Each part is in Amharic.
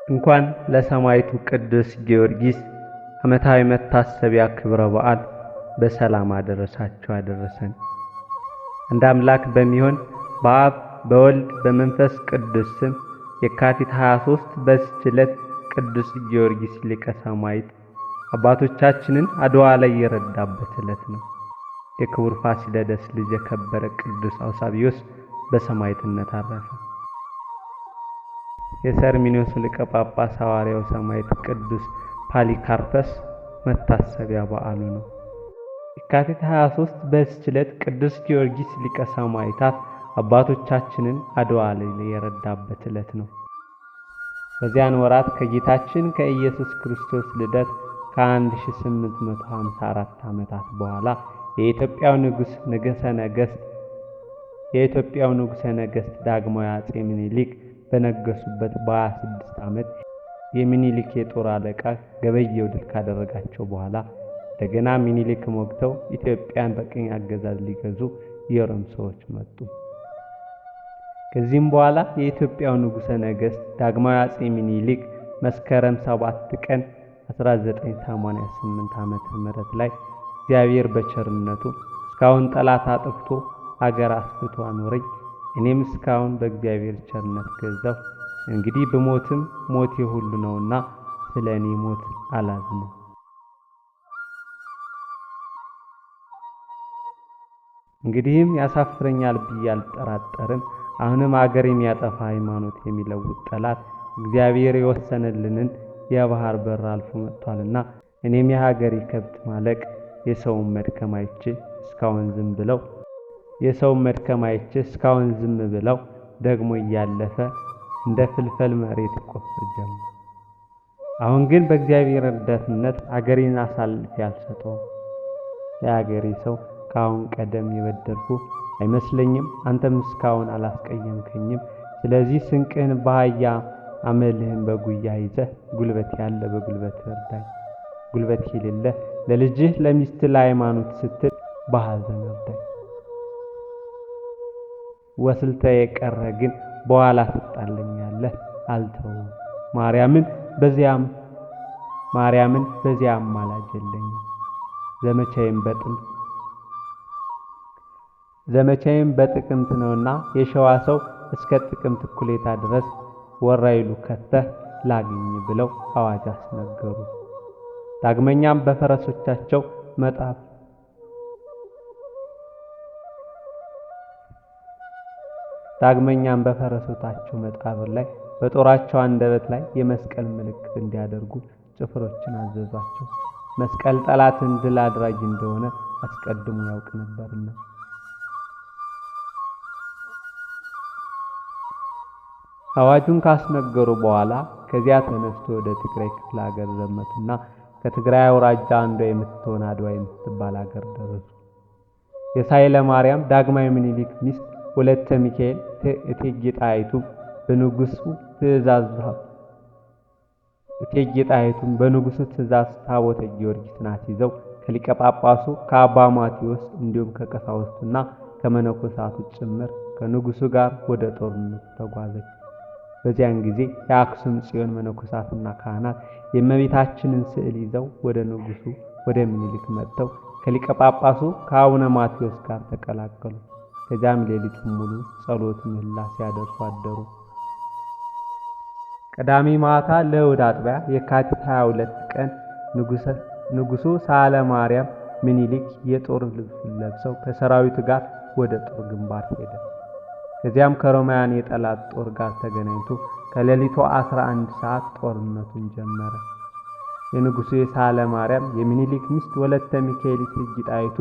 እንኳን ለሰማዕቱ ቅዱስ ጊዮርጊስ ዓመታዊ መታሰቢያ ክብረ በዓል በሰላም አደረሳችሁ አደረሰን። አንድ አምላክ በሚሆን በአብ በወልድ በመንፈስ ቅዱስ ስም የካቲት 23 በዚች ዕለት ቅዱስ ጊዮርጊስ ሊቀ ሰማዕት አባቶቻችንን አድዋ ላይ የረዳበት ዕለት ነው። የክቡር ፋሲለደስ ልጅ የከበረ ቅዱስ አውሳቢዮስ በሰማዕትነት አረፈ። የሰርሚኖስ ሊቀ ጳጳስ ሐዋርያው ሰማዕት ቅዱስ ፖሊካርፐስ መታሰቢያ በዓሉ ነው። የካቲት 23 በዚች ዕለት ቅዱስ ጊዮርጊስ ሊቀ ሰማዕታት አባቶቻችንን አድዋ ላይ የረዳበት ዕለት ነው። በዚያን ወራት ከጌታችን ከኢየሱስ ክርስቶስ ልደት ከ1854 ዓመታት በኋላ የኢትዮጵያው ንጉሠ ነገሥት የኢትዮጵያው ንጉሠ ነገሥት ዳግማዊ አፄ ምኒልክ በነገሱበት በ26 ዓመት የሚኒሊክ የጦር አለቃ ገበየሁ ድል ካደረጋቸው በኋላ እንደገና ሚኒሊክ ሞግተው ኢትዮጵያን በቅኝ አገዛዝ ሊገዙ የሮም ሰዎች መጡ። ከዚህም በኋላ የኢትዮጵያው ንጉሠ ነገሥት ዳግማዊ አፄ ምኒልክ መስከረም 7 ቀን 1988 ዓመተ ምህረት ላይ እግዚአብሔር በቸርነቱ እስካሁን ጠላት አጥፍቶ አገር አስፍቶ አኖረኝ፣ እኔም እስካሁን በእግዚአብሔር ቸርነት ገዛሁ። እንግዲህ ብሞትም ሞቴ ሁሉ ነውና ስለ እኔ ሞት አላዝንም። እንግዲህም ያሳፍረኛል ብዬ አልጠራጠርም። አሁንም አገር የሚያጠፋ ሃይማኖት የሚለውጥ ጠላት እግዚአብሔር የወሰነልንን የባህር በር አልፎ መጥቷልና እኔም የሀገሬ ከብት ማለቅ የሰውን መድከም አይቼ እስካሁን ዝም ብለው የሰውን መድከም አይቼ እስካሁን ዝም ብለው ደግሞ እያለፈ እንደ ፍልፈል መሬት ይቆፍር ጀመር። አሁን ግን በእግዚአብሔር ረዳትነት አገሬን አሳልፌ አልሰጠውም። የአገሬ ሰው ከአሁን ቀደም የበደልኩ አይመስለኝም፣ አንተም እስካሁን አላስቀየምከኝም። ስለዚህ ስንቅህን በአህያ አመልህን በጉያ ይዘህ ጉልበት ያለ በጉልበት እርዳኝ፣ ጉልበት የሌለ ለልጅህ ለሚስት ለሃይማኖት ስትል በሐዘን እርዳኝ። ወስልተ የቀረ ግን በኋላ ትጣለኛለህ፣ አልተውም። ማርያምን በዚያም ማርያምን በዚያም አማላጅ የለኝም። ዘመቻዬም በጥቅምት ነውና የሸዋ ሰው እስከ ጥቅምት እኩሌታ ድረስ ወራይሉ ከተህ ላግኝ ብለው አዋጅ አስነገሩ። ዳግመኛም በፈረሶቻቸው መጣፍ ዳግመኛም በፈረሶቻቸው መጣብር ላይ በጦራቸው አንደበት ላይ የመስቀል ምልክት እንዲያደርጉ ጭፍሮችን አዘዟቸው። መስቀል ጠላትን ድል አድራጊ እንደሆነ አስቀድሞ ያውቅ ነበርና። አዋጁን ካስነገሩ በኋላ ከዚያ ተነስቶ ወደ ትግራይ ክፍለ ሀገር ዘመቱና ከትግራይ አውራጃ አንዷ የምትሆን አድዋ የምትባል ሀገር ደረሱ። የሳህለ ማርያም ዳግማዊ ምኒልክ ሚስት ወለተ ሚካኤል እቴጌ ጣይቱ በንጉሱ ትእዛዝ እቴጌ ጣይቱም በንጉሱ ትእዛዝ ታቦተ ጊዮርጊስን አስይዘው ከሊቀ ጳጳሱ ከአባ ማቴዎስ እንዲሁም ከቀሳውስቱና ከመነኮሳቱ ጭምር ከንጉሱ ጋር ወደ ጦርነቱ ተጓዘች። በዚያን ጊዜ የአክሱም ጽዮን መነኮሳትና ካህናት የእመቤታችንን ስዕል ይዘው ወደ ንጉሱ ወደ ምኒልክ መጥተው ከሊቀ ጳጳሱ ከአቡነ ማቴዎስ ጋር ተቀላቀሉ። ከዚያም ሌሊቱን ሙሉ ጸሎት፣ ምህላ ሲያደርሱ አደሩ። ቅዳሜ ማታ ለእሑድ አጥቢያ የካቲት 22 ቀን ንጉሱ ሳህለ ማርያም ምኒልክ የጦር ልብሱን ለብሰው ከሰራዊቱ ጋር ወደ ጦር ግንባር ሄደ። ከዚያም ከሮማውያን የጠላት ጦር ጋር ተገናኝቶ ከሌሊቱ 11 ሰዓት ጦርነቱን ጀመረ። የንጉሱ የሳህለ ማርያም የሚኒሊክ ሚስት ወለተ ሚካኤል እቴጌ ጣይቱ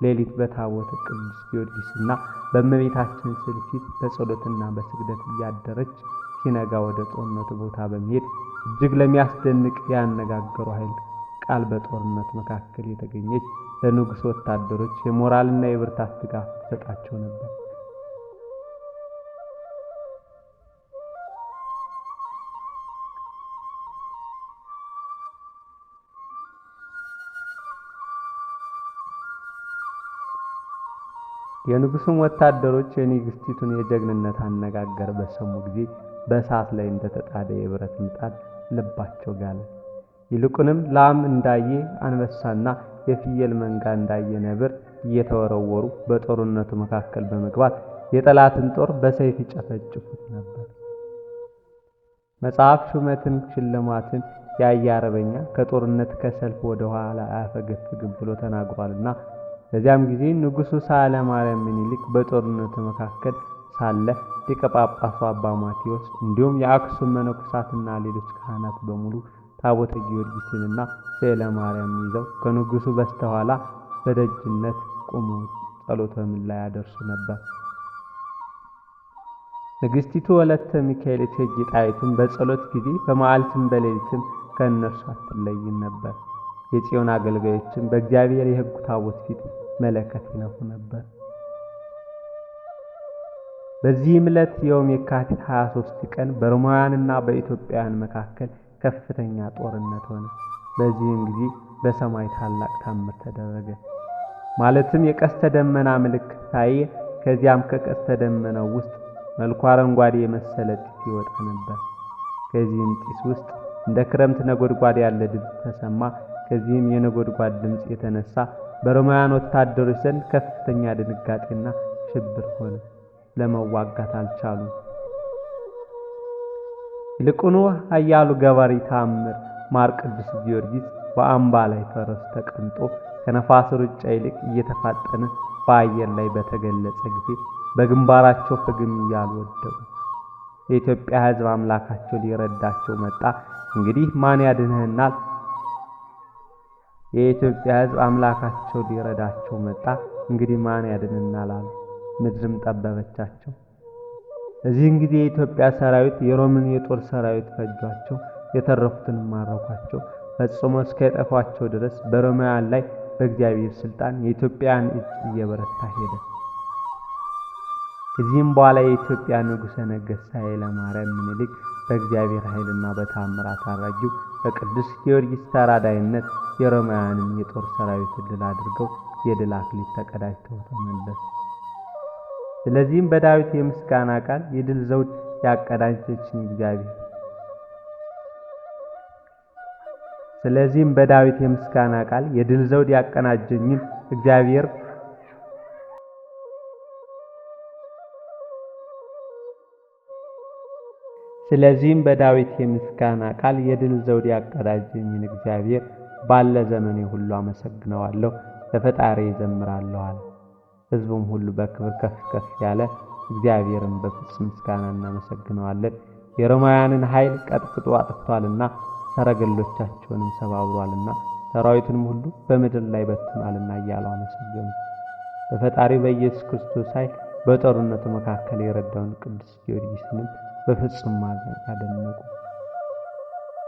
ሌሊት በታቦተ ቅዱስ ጊዮርጊስና በእመቤታችን ስዕል ፊት በጸሎትና በስግደት እያደረች ሲነጋ ወደ ጦርነቱ ቦታ በመሄድ እጅግ ለሚያስደንቅ ያነጋገሩ ኃይል ቃል በጦርነቱ መካከል የተገኘች ለንጉሱ ወታደሮች የሞራልና የብርታት ድጋፍ ትሰጣቸው ነበር። የንጉሱም ወታደሮች የንግስቲቱን የጀግንነት አነጋገር በሰሙ ጊዜ በእሳት ላይ እንደተጣደ የብረት ምጣድ ልባቸው ጋለ። ይልቁንም ላም እንዳየ አንበሳና የፍየል መንጋ እንዳየ ነብር እየተወረወሩ በጦርነቱ መካከል በመግባት የጠላትን ጦር በሰይፍ ይጨፈጭፉት ነበር። መጽሐፍ ሹመትን ሽልማትን ያየ አርበኛ ከጦርነት ከሰልፍ ወደ ኋላ አያፈገፍግም ብሎ ተናግሯልና በዚያም ጊዜ ንጉሡ ሳህለ ማርያም ምኒልክ በጦርነቱ መካከል ሳለ ሊቀ ጳጳሱ አባ ማቴዎስ እንዲሁም የአክሱም መነኮሳትና ሌሎች ካህናት በሙሉ ታቦተ ጊዮርጊስንና ስዕለ ማርያም ይዘው ከንጉሡ በስተኋላ በደጅነት ቆመው ጸሎተ ምህላ ያደርሱ ነበር። ንግሥቲቱ ወለተ ሚካኤል እቴጌ ጣይቱም በጸሎት ጊዜ በመዓልትም በሌሊትም ከእነርሱ አትለይም ነበር። የጽዮን አገልጋዮችም በእግዚአብሔር የሕጉ ታቦት ፊት መለከት ይነፉ ነበር። በዚህም ዕለት የውም የካቲት 23 ቀን በሮማውያንና በኢትዮጵያውያን መካከል ከፍተኛ ጦርነት ሆነ። በዚህም ጊዜ በሰማይ ታላቅ ታምር ተደረገ። ማለትም የቀስተ ደመና ምልክት ታየ። ከዚያም ከቀስተ ደመናው ውስጥ መልኩ አረንጓዴ የመሰለ ጢስ ይወጣ ነበር። ከዚህም ጢስ ውስጥ እንደ ክረምት ነጎድጓድ ያለ ድምፅ ተሰማ። ከዚህም የነጎድጓድ ድምፅ የተነሳ በሮማውያን ወታደሮች ዘንድ ከፍተኛ ድንጋጤና ሽብር ሆነ። ለመዋጋት አልቻሉም። ይልቁኑ ኃያሉ ገባሪ ተአምር ማር ቅዱስ ጊዮርጊስ በአምባ ላይ ፈረስ ተቀምጦ ከነፋስ ሩጫ ይልቅ እየተፋጠነ በአየር ላይ በተገለጸ ጊዜ በግንባራቸው ፍግም እያሉ ወደቁ። የኢትዮጵያ ሕዝብ አምላካቸው ሊረዳቸው መጣ። እንግዲህ ማን ያድንህናል? የኢትዮጵያ ሕዝብ አምላካቸው ሊረዳቸው መጣ። እንግዲህ ማን ያድንናል አሉ። ምድርም ጠበበቻቸው። በዚህን ጊዜ የኢትዮጵያ ሰራዊት የሮምን የጦር ሰራዊት ፈጇቸው፣ የተረፉትን ማረኳቸው። ፈጽሞ እስከጠፏቸው ድረስ በሮማውያን ላይ በእግዚአብሔር ስልጣን የኢትዮጵያን እጅ እየበረታ ሄደ። ከዚህም በኋላ የኢትዮጵያ ንጉሠ ነገሥት ኃይለ ማርያም ምኒልክ በእግዚአብሔር ኃይልና በተአምራት አድራጊው በቅዱስ ጊዮርጊስ ተራዳይነት የሮማውያንን የጦር ሰራዊት ድል አድርገው የድል አክሊል ተቀዳጅተው ተመለሱ። ስለዚህም በዳዊት የምስጋና ቃል የድል ዘውድ ያቀዳጀችኝ እግዚአብሔር ስለዚህም በዳዊት የምስጋና ቃል የድል ዘውድ ያቀናጀኝን እግዚአብሔር ስለዚህም በዳዊት የምስጋና ቃል የድል ዘውድ ያቀዳጀኝን እግዚአብሔር ባለ ዘመኔ ሁሉ አመሰግነዋለሁ፣ ለፈጣሪ እዘምራለሁ አለ። ሕዝቡም ሁሉ በክብር ከፍ ከፍ ያለ እግዚአብሔርን በፍጹም ምስጋና እናመሰግነዋለን፣ የሮማውያንን ኃይል ቀጥቅጦ አጥፍቷልና፣ ሰረገሎቻቸውንም ሰባብሯልና፣ ሰራዊቱንም ሁሉ በምድር ላይ በትኗልና እያሉ አመሰገኑ። በፈጣሪ በኢየሱስ ክርስቶስ ኃይል በጦርነቱ መካከል የረዳውን ቅዱስ ጊዮርጊስንም በፍጹም ማድነቅ አደነቁ።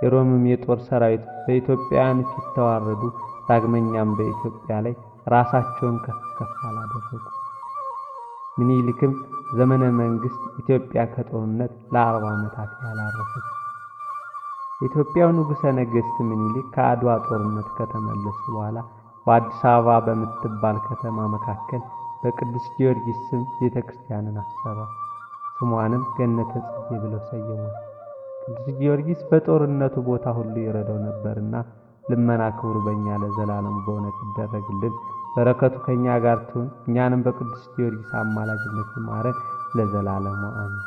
የሮምም የጦር ሰራዊት በኢትዮጵያውያን ፊት ተዋረዱ። ዳግመኛም በኢትዮጵያ ላይ ራሳቸውን ከፍ ከፍ አላደረጉ። ምኒልክም ዘመነ መንግስት ኢትዮጵያ ከጦርነት ለ40 ዓመታት ያላረፈች። የኢትዮጵያው ንጉሠ ነገሥት ምኒልክ ከአድዋ ጦርነት ከተመለሱ በኋላ በአዲስ አበባ በምትባል ከተማ መካከል በቅዱስ ጊዮርጊስ ስም ቤተክርስቲያንን አሰራ። ስሟንም ገነተ ጽጌ ብለው ሰየሟት። ቅዱስ ጊዮርጊስ በጦርነቱ ቦታ ሁሉ ይረዳው ነበርና ልመና ክብሩ በእኛ ለዘላለሙ በእውነት ይደረግልን። በረከቱ ከኛ ጋር ትሁን። እኛንም በቅዱስ ጊዮርጊስ አማላጅነት ይማረን ለዘላለሙ አሜን።